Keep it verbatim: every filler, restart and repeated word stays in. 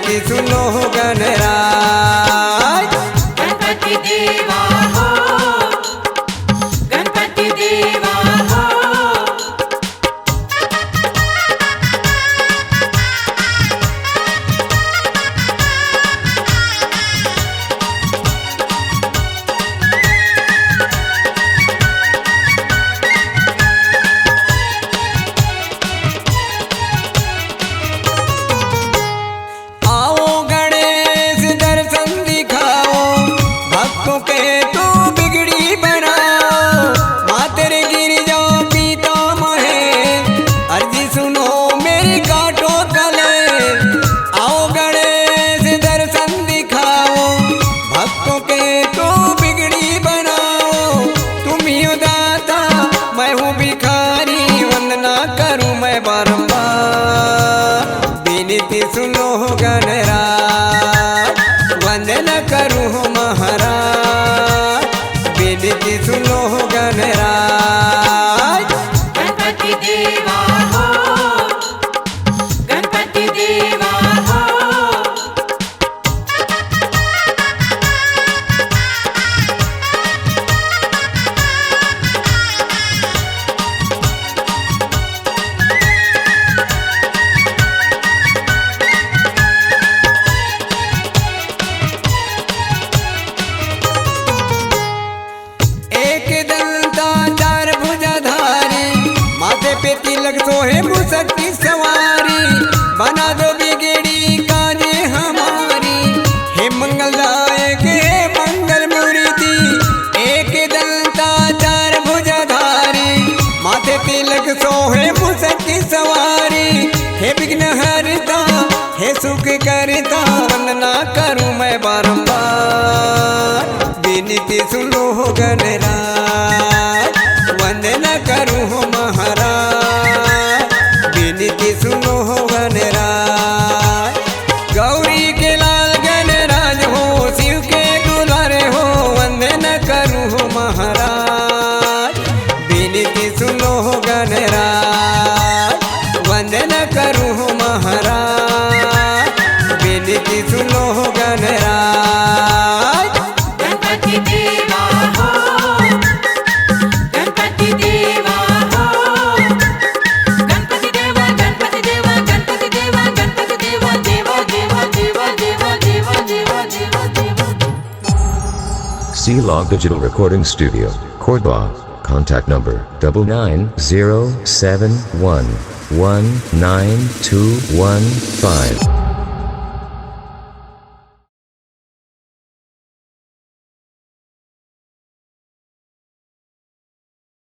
सुनो हो गणराज। गणपति देवा हो, गणपति देवा हो। आओ गणेश दर्शन दिखाओ, भक्तों के तू बिगड़ी बनाओ। माँ तेरे गिरजा पीता महे, अर्जी सुनो मेरी काटो कले। आओ गणेश दर्शन दिखाओ, भक्तों के तू बिगड़ी बनाओ। तुम ही हो दाता, मैं हूँ भिखारी, वंदना करूँ मैं बारंबार। विनती सुनो हो गणराज, वंदना करूँ हो महाराज। विनती सुनो हो गणराज। गणपति देवा हो, गणपति देवा हो। एक दंता चार भुजाधारी, माथे पे तिलक सोहे मूसक की सवारी। बना दो बिगड़ी काज हमारी, हे मंगलदायक हे मंगल मूर्ति। एक दंता चार भुजाधारी, माथे तिलक सोहे मूसक की सवारी। हे विघ्न हरता, हे सुख करता, वंदना करूँ मैं बारंबार। विनती सुनो हो गणराज, वंदना करूँ हो महाराज। विनती सुनो हो गणराज, गौरी के लाल गणराज हो, शिव के दुलारे हो, वंदना करूँ हो महाराज। विनती सुनो हो गणराज, वंदना करूँ हो महाराज। विनती सुनो हो गणराज। गणपति देवा हो, गणपति देवा हो, गणपति देवा, गणपति देवा, गणपति देवा, गणपति देवा, देवा, देवा, देवा, देवा, देवा, देवा, देवा, देवा। C Log Digital Recording Studio, Cordoba. Contact number double nine zero seven one one nine two one five.